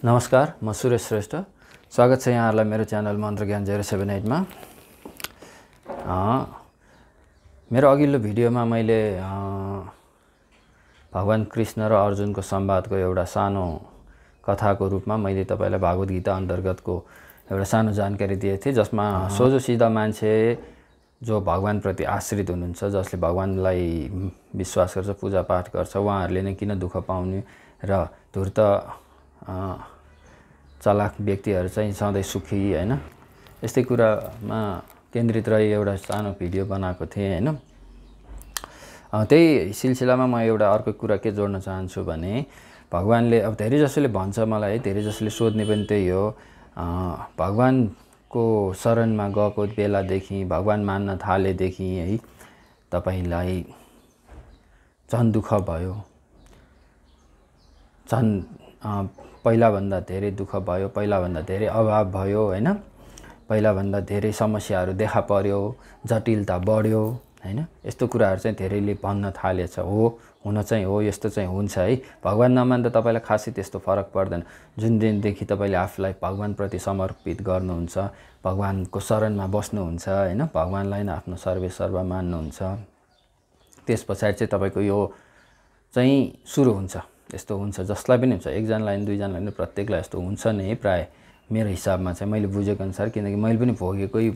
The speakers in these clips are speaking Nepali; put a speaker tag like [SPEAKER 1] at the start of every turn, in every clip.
[SPEAKER 1] नमस्कार, म सुरेश श्रेष्ठ। स्वागत छ यहाँहरूलाई मेरो च्यानल मन्त्र ज्ञान 078 मा। मेरो अघिल्लो भिडियोमा मैले भगवान कृष्ण र अर्जुनको संवादको एउटा सानो कथाको रूपमा मैले तपाईलाई भागवत गीता अन्तर्गतको एउटा सानो जानकारी दिएको थिएँ, जसमा सोझो सिधा मान्छे जो भगवान प्रति आश्रित हुनुहुन्छ, जसले भगवानलाई विश्वास गर्छ, पूजा पाठ गर्छ, उहाँहरूले नै किन दुःख पाउने र धूर्त चलाक व्यक्तिहरू चाहिँ सधैँ सुखी, हैन, यस्तै कुरामा केन्द्रित रही एउटा सानो भिडियो बनाएको थिएँ, हैन। त्यही सिलसिलामा म एउटा अर्को कुरा के जोड्न चाहन्छु भने भगवानले अब धेरै जसोले भन्छ मलाई, धेरै जसोले सोध्ने पनि त्यही हो, भगवानको शरणमा गएको बेलादेखि, भगवान मान्न थालेदेखि है तपाईलाई झन् दुःख भयो, झन् पहिलाभन्दा धेरै दुःख भयो, पहिलाभन्दा धेरै अभाव भयो, हैन, पहिलाभन्दा धेरै समस्याहरू देखा पर्यो, जटिलता बढ्यो, हैन, यस्तो कुराहरू चाहिँ धेरैले भन्न थालेछ। हो, हुन चाहिँ हो, यस्तो चाहिँ हुन्छ है। भगवान नमान्दा तपाईलाई खासै त्यस्तो फरक पर्दैन। जुन दिनदेखि तपाईले आफूलाई भगवानप्रति समर्पित गर्नुहुन्छ, भगवानको शरणमा बस्नुहुन्छ, हैन, भगवानलाई नै आफ्नो सर्वेसर्व मान्नुहुन्छ, त्यसपछाडि चाहिँ तपाईको यो चाहिँ सुरु हुन्छ। यस्तो हुन्छ, जसलाई पनि हुन्छ, एकजनालाई नि दुईजनालाई नि प्रत्येकलाई यस्तो हुन्छ नै प्राय मेरो हिसाबमा चाहिँ, मैले बुझेको अनुसार, किनकि मैले पनि भोगेकै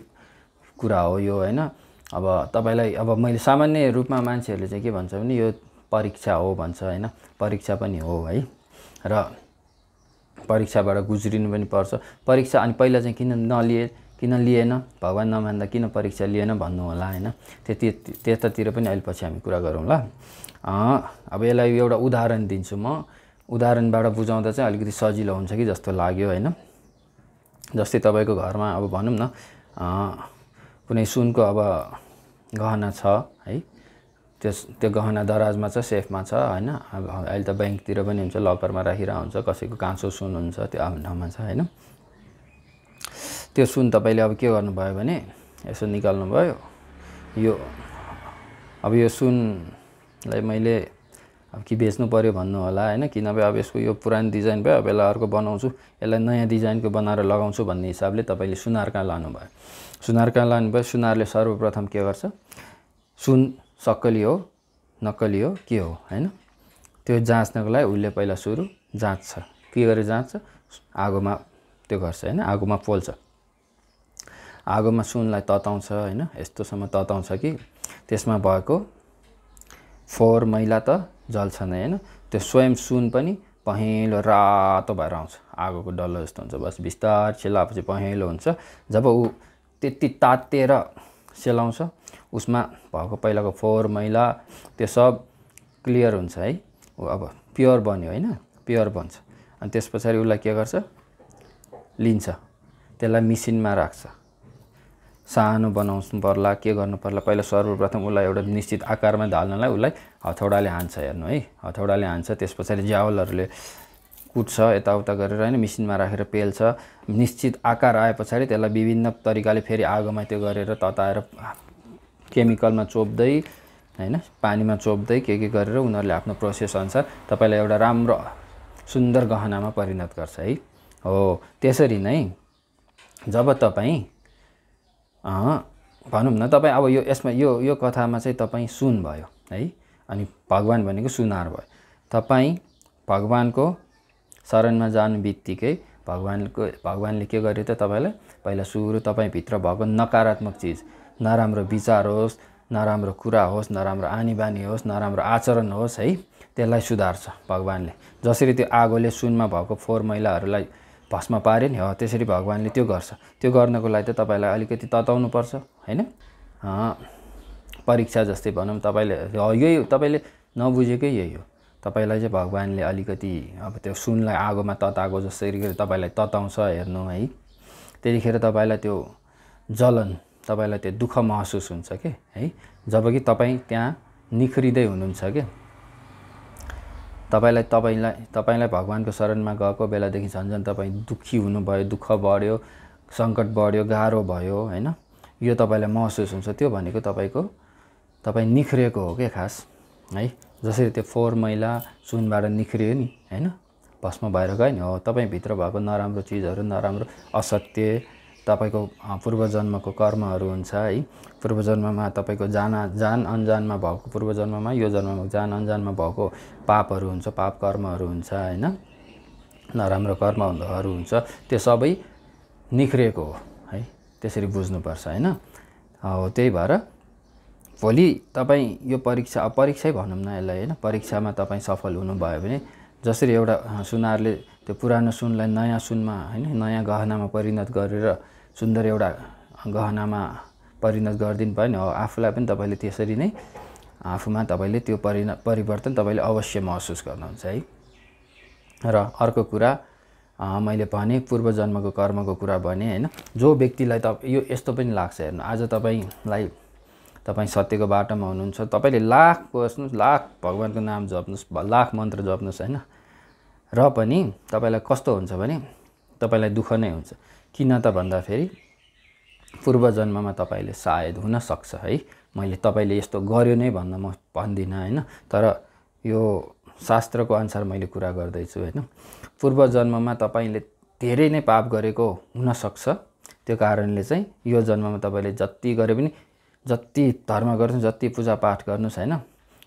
[SPEAKER 1] कुरा हो यो, हैन। अब तपाईलाई अब मैले सामान्य रूपमा मान्छेहरूले चाहिँ के भन्छ भने यो परीक्षा हो भन्छ, हैन, परीक्षा पनि हो है, र परीक्षाबाट गुज्रिनु पनि पर्छ। परीक्षा अनि पहिला चाहिँ किन लिएन, भगवान नमान्दा किन परीक्षा लिएन भन्नु होला, हैन। त्यतातिर पनि अहिले पछि हामी कुरा गरौँला। अब यसलाई एउटा उदाहरण दिन्छु म। उदाहरणबाट बुझाउँदा चाहिँ अलिकति सजिलो हुन्छ कि जस्तो लाग्यो, हैन। जस्तै तपाईको घरमा अब भनौँ न कुनै सुनको अब गहना छ है, त्यो गहना दराजमा छ, सेफमा छ, हैन। अब अहिले त बैंकतिर पनि हुन्छ, लकरमा राखिरहेको हुन्छ, कसैको काँचो सुन हुन्छ, त्यो आफ्नो ठाउँमा छ, हैन। त्यो सुन तपाईले अब के गर्नुभयो भने यसो निकाल्नु भयो, अब यो सुनलाई मैले अब कि बेच्नु पर्यो भन्नु होला, हैन, किनभने अब यसको यो पुरानो डिजाइन भयो, अब यसलाई अर्को बनाउँछु, यसलाई नयाँ डिजाइनको बनाएर लगाउँछु भन्ने हिसाबले तपाईले सुनार कहाँ लानुभयो। सुनार कहाँ लानुभयो, सुनारले सर्वप्रथम के गर्छ, सुन सक्कली हो नक्कली हो के हो, हैन, त्यो जाँच्नको लागि उसले पहिला सुरु जाँच्छ। के गरी जाँच्छ, आगोमा त्यो गर्छ, हैन, आगोमा पोल्छ। आगोमा सुनलाई तताउँछ, हैन, यस्तोसम्म तताउँछ कि त्यसमा भएको फोहोर मैला त जल्छ नै, हैन। त्यो स्वयं सुन पनि पहेँलो रातो भएर आउँछ, आगोको डल्लो जस्तो हुन्छ। बस बिस्तार सेलाएपछि पहेँलो हुन्छ। जब ऊ त्यति तातेर सेलाउँछ, उसमा भएको पहिलाको फोहोर मैला त्यो सब क्लियर हुन्छ है, ऊ अब प्योर बन्यो, हैन, प्योर बन्छ। अनि त्यस पछाडि उसलाई के गर्छ, लिन्छ, त्यसलाई मिसिनमा राख्छ। सानो बनाउनु पर्ला, के गर्नु पर्ला, पहिला सर्वप्रथम उसलाई एउटा निश्चित आकारमा ढाल्नलाई उसलाई हथौडाले हान्छ, हेर्नु है, हथौडाले हान्छ। त्यस पछाडि ज्यावलहरूले कुट्छ, यताउता गरेर, हैन, मिसिनमा राखेर पेल्छ। निश्चित आकार आए पछाडि त्यसलाई विभिन्न तरिकाले फेरि आगोमा त्यो गरेर तताएर केमिकलमा चोप्दै, हैन, पानीमा चोप्दै के गरेर उनीहरूले आफ्नो प्रोसेस अनुसार तपाईलाई एउटा राम्रो सुन्दर गहनामा परिणत गर्छ है। हो, त्यसरी नै जब तपाईँ भनौँ न, तपाईँ अब यसमा यो कथामा चाहिँ तपाईँ सुन भयो है, अनि भगवान भनेको सुनार भयो। तपाईँ भगवानको शरणमा जानु बित्तिकै भगवानले के गर्यो त तपाईलाई पहिला सुरु तपाईभित्र भएको नकारात्मक चिज, नराम्रो विचार होस्, नराम्रो कुरा होस्, नराम्रो आनी बानी होस्, नराम्रो आचरण होस् है, त्यसलाई सुधार्छ भगवानले। जसरी त्यो आगोले सुनमा भएको फोहोर मैलाहरूलाई भस्म पार्यो नि, हो त्यसरी भगवानले त्यो गर्छ। त्यो गर्नको लागि त तपाईलाई अलिकति तताउनु पर्छ, हैन। परीक्षा जस्तै भनौँ, तपाईले यही तपाईले नबुझेकै यही हो। तपाईलाई चाहिँ भगवानले अलिकति अब त्यो सुनलाई आगोमा तताएको जसरी तपाईलाई तताउँछ, हेर्नु है, त्यतिखेर तपाईलाई त्यो जलन, तपाईलाई त्यो दुःख महसुस हुन्छ के है, जबकि तपाईँ त्यहाँ निखरिँदै हुनुहुन्छ के। तपाईलाई भगवानको शरणमा गएको बेलादेखि झन् तपाईँ दुःखी हुनुभयो, दुःख बढ्यो, सङ्कट बढ्यो, गाह्रो भयो, हैन, यो तपाईलाई महसुस हुन्छ। त्यो भनेको तपाईँ निखरेको हो के खास है। जसरी त्यो फोहोर मैला सुनबाट निखरियो नि, हैन, भस्म भएर गयो नि। हो तपाईभित्र भएको नराम्रो चिजहरू, नराम्रो असत्य, तपाईको पूर्वजन्मको कर्महरू हुन्छ है। पूर्वजन्ममा तपाईको जान अनजानमा भएको, पूर्वजन्ममा यो जन्ममा जान अनजानमा भएको पापहरू हुन्छ, पाप कर्महरू हुन्छ हैन, नराम्रो कर्महरू हुन्छ, त्यो सबै निख्रिएको हो है। त्यसरी बुझ्नुपर्छ हैन। हो त्यही भएर भोलि तपाईँ यो परीक्षै भनौँ न यसलाई हैन, परीक्षामा तपाईँ सफल हुनुभयो भने जसरी एउटा सुनारले त्यो पुरानो सुनलाई नयाँ सुनमा हैन, नयाँ गहनामा परिणत गरेर सुन्दर एउटा गहनामा परिणत गरिदिनु भयो नि। हो आफूलाई पनि तपाईले त्यसरी नै आफूमा तपाईले त्यो परिवर्तन तपाईले अवश्य महसुस गर्नुहुन्छ है। र अर्को कुरा मैले भने पूर्वजन्मको कर्मको कुरा भने हैन, जो व्यक्तिलाई यो यस्तो पनि लाग्छ हेर्नु, आज तपाईँ सत्यको बाटोमा हुनुहुन्छ, तपाईले लाख बस्नुस्, लाख भगवानको नाम जप्नुस्, लाख मन्त्र जप्नुस् हैन, र पनि तपाईलाई कस्तो हुन्छ भने तपाईलाई दुःख नै हुन्छ। किन त भन्दाखेरि पूर्वजन्ममा तपाईले सायद हुन सक्छ है, मैले तपाईले यस्तो गर्यो नै भन्न म भन्दिनँ हैन, तर यो शास्त्रको अनुसार मैले कुरा गर्दैछु हैन। पूर्वजन्ममा तपाईले धेरै नै पाप गरेको हुन सक्छ, त्यो कारणले चाहिँ यो जन्ममा तपाईले जति गरे पनि, जति धर्म गर्नु, जति पूजा पाठ गर्नुस् हैन,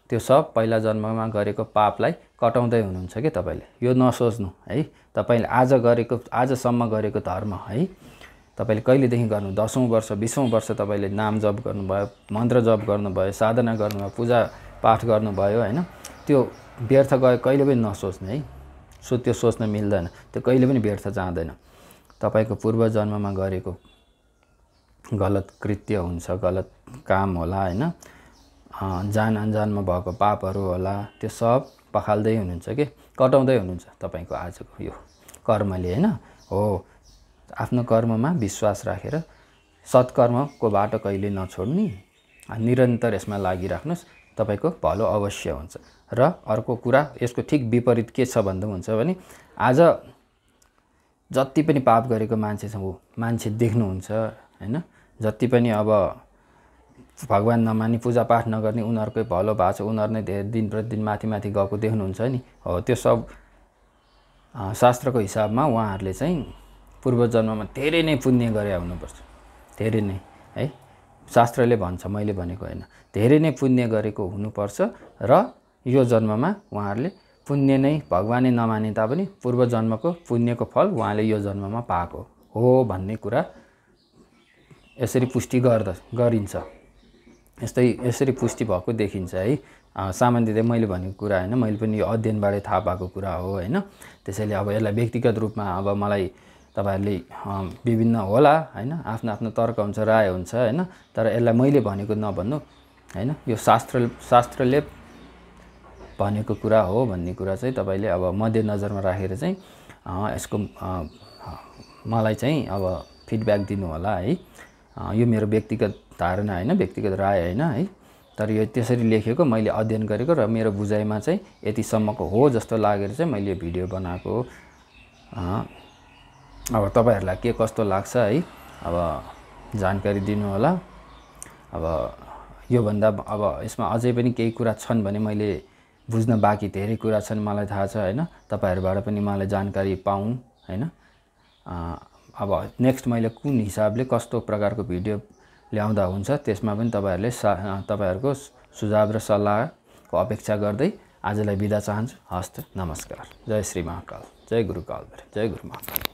[SPEAKER 1] त्यो सब पहिला जन्ममा गरेको पापलाई कटाउँदै हुनुहुन्छ के तपाईले। यो नसोच्नु है, तपाईले आजसम्म गरेको धर्म है, तपाईले कहिलेदेखि गर्नु, 10औं वर्ष 20औं वर्ष तपाईले नाम जप गर्नुभयो, मन्त्र जप गर्नुभयो, साधना गर्नुभयो, पूजा पाठ गर्नुभयो हैन, त्यो व्यर्थ गयो कहिले पनि नसोच्नु है। त्यो सोच्न मिल्दैन, त्यो कहिले पनि व्यर्थ जाँदैन। तपाईको पूर्व जन्ममा गरेको गलत कृत्य हुन्छ, गलत काम होला हैन, जान अनजानमा भएको पापहरू होला, त्यो सब पखाल्दै हुनुहुन्छ के, कटाउँदै हुनुहुन्छ तपाईको आजको यो कर्मले हैन। हो आफ्नो कर्ममा विश्वास राखेर सत्कर्मको बाटो कहिले नछोड्नु, निरन्तर यसमा लागिराख्नुस्, तपाईको भलो अवश्य हुन्छ। र अर्को कुरा यसको ठिक विपरीत के छ भन्दा हुन्छ भने, आज जति पनि पाप गरेको मान्छे देख्नुहुन्छ हैन, जति पनि अब भगवान नमानी पूजा पाठ नगर्ने उनीहरुकै भलो भएको छ, उनीहरु नै धेरै दिन प्रतिदिन माथि गएको देख्नुहुन्छ नि। हो त्यो सब शास्त्रको हिसाबमा उहाँहरुले चाहिँ पूर्व जन्ममा धेरै नै पुण्य गरे हुनुपर्छ, धेरै नै है, शास्त्रले भन्छ, मैले भनेको हैन, धेरै नै पुण्य गरेको हुनुपर्छ। र यो जन्ममा उहाँहरुले पुण्य नै भगवानै नमाने तापनि पूर्व जन्मको पुण्यको फल उहाँले यो जन्ममा पाएको हो भन्ने कुरा यसरी पुष्टि गरिन्छ, यसरी पुष्टि भएको देखिन्छ है। सामान्यतया मैले भनेको कुरा हैन, मैले पनि यो अध्ययनबाटै थाहा पाएको कुरा हो हैन। त्यसैले अब यसलाई व्यक्तिगत रूपमा अब मलाई तपाईहरुले विभिन्न होला हैन, आफ्नो आफ्नो तर्क हुन्छ, राय हुन्छ हैन, तर यसलाई मैले भनेको नभन्नु हैन, यो शास्त्रले भनेको कुरा हो भन्ने कुरा चाहिँ तपाईले अब मध्यनजरमा राखेर चाहिँ यसको मलाई चाहिँ अब फिडब्याक दिनु होला है। यो मेरो व्यक्तिगत धारणा हैन, व्यक्तिगत राय हैन है, तर यो त्यसरी लेखेको मैले अध्ययन गरेको र मेरो बुझाइमा चाहिँ यतिसम्मको हो जस्तो लागेर चाहिँ मैले भिडियो बनाएको। अब तपाईहरुलाई के कस्तो लाग्छ है, अब जानकारी दिनु होला। अब यो भन्दा अब यसमा अझै पनि केही कुरा छन् भने मैले बुझ्न बाँकी धेरै कुरा छन्, मलाई थाहा छ हैन, तपाईहरुबाट पनि मलाई जानकारी पाऊँ हैन। अब नेक्स्ट मैले कुन हिसाबले कस्तो प्रकारको भिडियो ल्याउँदा हुन्छ त्यसमा पनि तपाईहरुको सुझाव र सल्लाहको अपेक्षा गर्दै आजलाई बिदा चाहन्छु। हस्त, नमस्कार। जय श्री महाकाल, जय गुरु कालभैरव, जय गुरु महाकाल।